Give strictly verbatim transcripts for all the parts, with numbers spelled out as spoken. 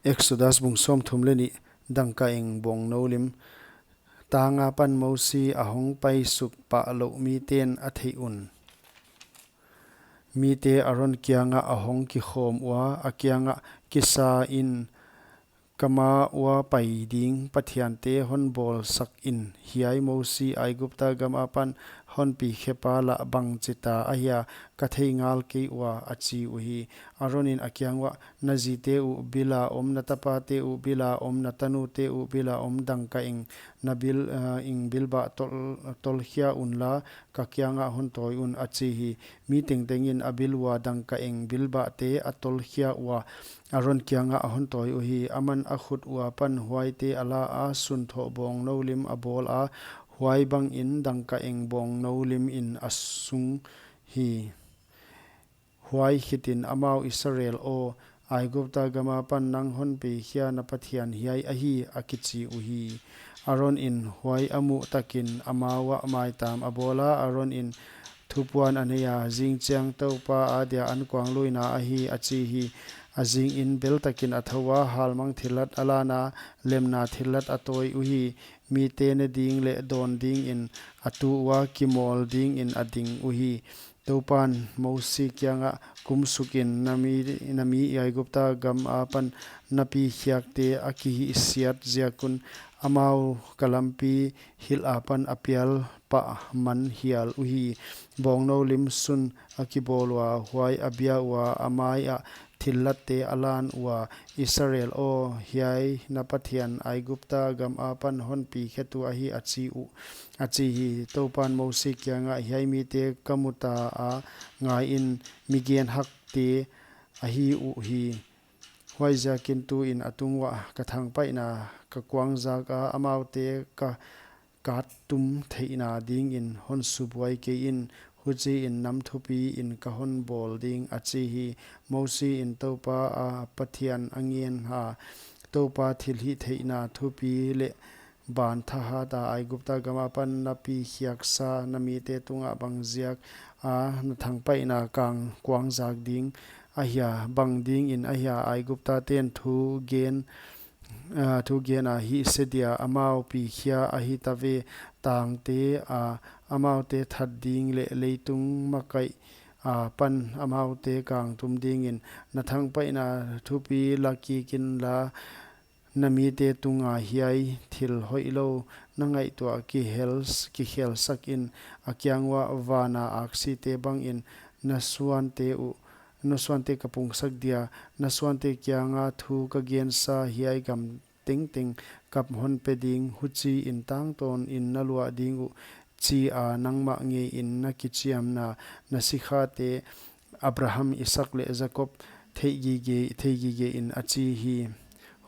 Exodus bung sawmthum leh nih. Dangkaeng bawngnou lim. Tang apan Mosi a hong paisuk pah louh miten a theih un. Mite Aron kiangah a hong kikhawm ua, a kiangah, Kisa in, ka ma ua pai ding pathiante hon bawlsak in, hiai Mosi Aigupta gam apan hon pi khepa lah bangchita ahia, ka thei ngal kei ua, a chi uhi. Aron in a kiang uah, Na zite uh bila om, na tapate uh bila om, na tanute uh bila om dangkaeng na bil, ah, eng bilbah tol, tolkhia unla, ka kiangah hon tawi un, a chi hi. Mi tengteng in a bil ua dangkaeng bilbahte a tolkhia ua, Aron kiangah a hon tawi uhi. Aman a khut ua pan huaite a la a, sunthoh bawngnou lim a bawl a, huai bangin dangkaeng bawngnou lim in a sung hi. Huai khitin amau, Israel aw, Aigupta gam apan nang hon pikhia na Pathian hiai ahi, a kichi uhi. Aron in huai a muh takin amau ah maitam a bawl a, Aron in thupuan a nei a, Zingchiang Toupa adia ankuangluina ahi, a chi hi. A zingin bel takin a thou a, halmang thillat a lan a, lemna thillat a tawi uhi. Mite ne ding leh dawn dingin a tu ua, kimawl dingin a ding uhi. Toupan Mosi kiangah, Kumsukin, na mi, na mi Aigupta gam apan na pikhiakte a kihihsiat ziak un, amau ka lampi hilh apan a pial pah man hial uhi. Bawngnou lim sun a kibawl ua, huai a bia ua, a mai ah thillatte a lan ua, Israel aw, hiai na Pathian Aigupta gam apan hon pikhetu ahi, a chi uh, a chi hi. Toupan Mosi kiangah, Hiai mite ka muta a, ngaiin, mi genhakte ahi uhi. Huaiziakin tuin a tung uah ka thangpaihna ka kuangzak a, amaute ka kattum theihna dingin hon subuai kei in, huchiin nam thupiin ka hon bawl ding, a chi hi. Mosi in Toupa a Pathian a ngen a, Toupa thilhihtheihna thupi leh ban thahat a, Aigupta gam apan na pikhiaksa na mite tungah bangziak a na thangpaihna ka kuangzak ding ahia, bang dingin ahia, Aiguptaten thu gen, ah, thu gen a hihse dia amau pikhia ahi ta ve, tangte a amaute that ding leh leitung makaih apan amaute kangtum dingin na thangpaihna thupi la kik inla, na mite tunga hiai thil hoihlou na ngaihtuah kihel, kikhelsak in, a kiang uah vana aksite bangin na suante uh, na suante ka pungsak dia, na suante kianga thu ka gensa hiai gam tengteng ka hon pe ding, huchiin tangtawnin na luah ding uh, chi a nangmah ngeiin na kichiamna na sikhate Abraham, Isaak leh Jakob theih gige, theih gigein, a chi hi.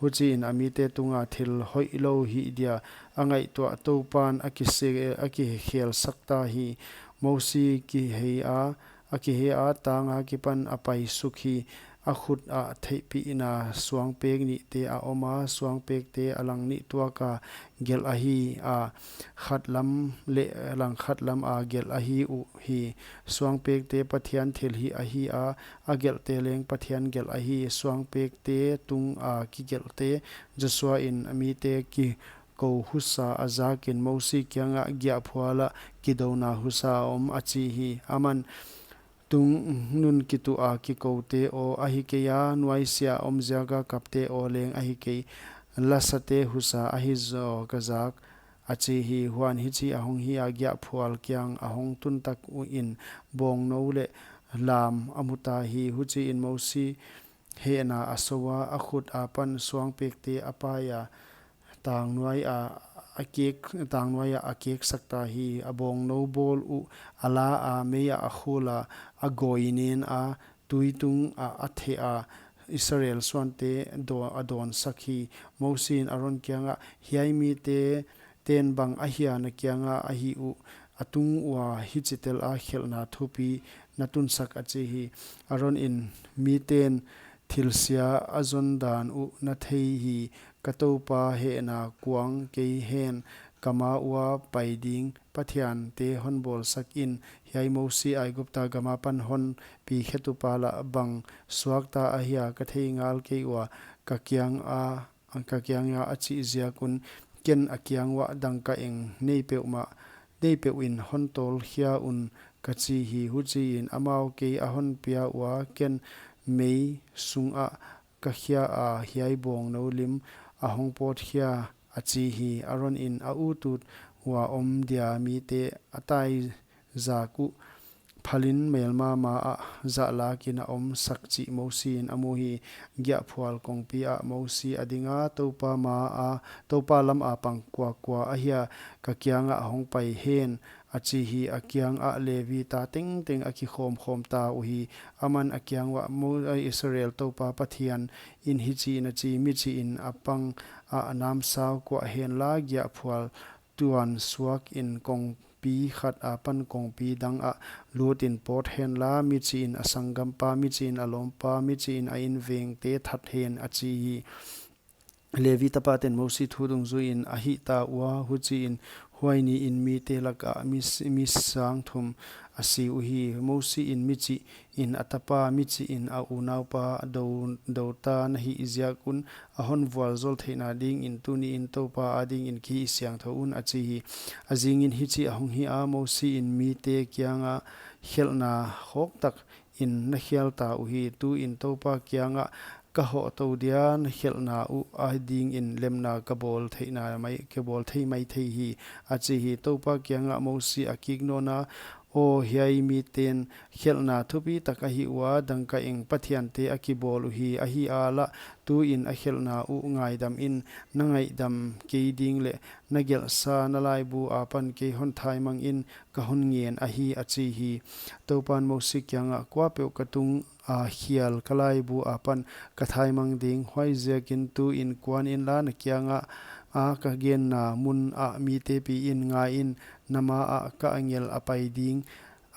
Huchiin a mite tunga thil hoihlou hih dia a ngaihtuah Toupan a kise, a kikhelsak ta hi. Mosi kihei a, a kihei a, tang akipan a paisuk hi. A khut ah theihpihna suangpek nihte a om a, suangpekte a lang nih tuaka gelh ahi a, khat lam leh lang khat lama gelh ahi uhi. Suangpekte Pathian thilhih ahi a, a gelhte leng Pathian gelh ahi. Suangpekte tunga kigelhte Joshua in a mite kikou husa a zakin Mosi kiangah, Giahphual ah kidouna husa a om, a chi hi. Aman, Tungnun kituh a kikoute aw ahi kei a, nuaisiah om ziaka kapte aw leng ahi kei, lasate husa ahi zaw ka zak, a chi hi. Huan hichi a hong hi a, giahphual kiang a hong tun tak uin bawngnou leh lam a mu ta hi. Huchiin Mosi hehna a sou a, a khut apan suangpekte a pai a, tang nuai a, a kek, tang nuai a a keksak ta hi. A bawngnou bawl uh a la a, mei ah a khul a, a gawi nen a, tui tungah a theh a, Israel suante daw-, a dawnsak hi. Mosi in Aron kiangah, Hiai mite ten bang ahia na kianga a hih uh, a tung ua hichitel a khelhna thupi na tunsak, a chi hi. Aron in, Miten thilsia a zon dan uh na thei hi, ka Toupa hehna kuang kei hen, ka ma ua pai ding pathiante hon bawlsak in, hiai Mosi Aigupta gam apan hon pikhetupa lah bang suakta ahia ka thei ngal kei ua, ka kiang a, ka kiang a a chih ziak un, ken a kiang uah dangkaeng nei peuhmah, nei peuh in hon tawlkhia un, ka chi hi. Huchiin amau kei a hon pia ua, ken mei sungah ka khia a, hiai bawngnou lim a hong pawtkhia, a chi hi. Aron in a utut ua om dia mite a tai zak uh phalin melma ma ah zahlak in a om sak chih Mosi in a mu hi. Giahphual kongpi ah Mosi a ding a, Toupa ma a, Toupa lam a pang kuakua ahia ka kiang ah hong pai hen, a chi hi. A kiang ah Levi ta tengteng a kikhawmkhawm ta uhi. Aman a kiang uah, Mo-, Israel Toupa Pathian in hichiin a chi, michiin a pang ah namsau kuah henla, giahphual tuan suak in kongpi khat apan kongpi dang ah lut in pawt henla, michiin a sanggampa, michiin a lawmpa, michiin a invengte that hen, a chi hi. Levi tapaten Mosi thu dungzui in a hih ta ua, huchiin huai ni in mite lak ah mi, mi sang thum a si uhi. Mosi in michiin a tapa, michiin a unaupa dou, dou ta na hih ziak un, a hon vualzawl theihna ding in tuni in Toupa a ding in kihihsiangthou un, a chi hi. A zing in hichi a hong hi a, Mosi in mite kiang ah khelhna khawktak in na khial ta uhi. Tu in Toupa kiang ah ka hoh tou dia, na khelhna uh a ding in lemna ka bawl theihna mai, ka bawl thei maithei hi, a chi hi. Toupa kiang ah Mosi a kik nawn a, Aw, hiai miten khelhna thupitak a hih ua, dangkaeng pathiante a kibawl uhi. Ahihlah tu in a khelhna uh ngaidam in, na ngaihdam kei ding leh na gelhsa na laibu apan kei hon thaimang in, ka hon ngen ahi, a chi hi. Toupan Mosi kiang ah, Kuapeuh ka tung a khial ka laibu apan ka thaimang ding. Huaiziakin tu in kuan inla, na kiang ah a ka genna mun ah mite pi in, ngaiin, na ma ah ka angel a pai ding.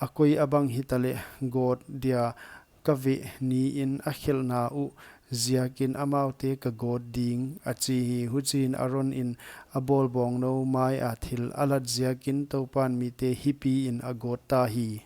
A koi a bang hitaleh gawt dia ka veh ni in, a khelhna uh ziakin amaute ka gawt ding, a chi hi. Huchiin Aron in a bawl bawngnou mai a thil a lat ziakin Toupan mite hipi in a gawt ta hi.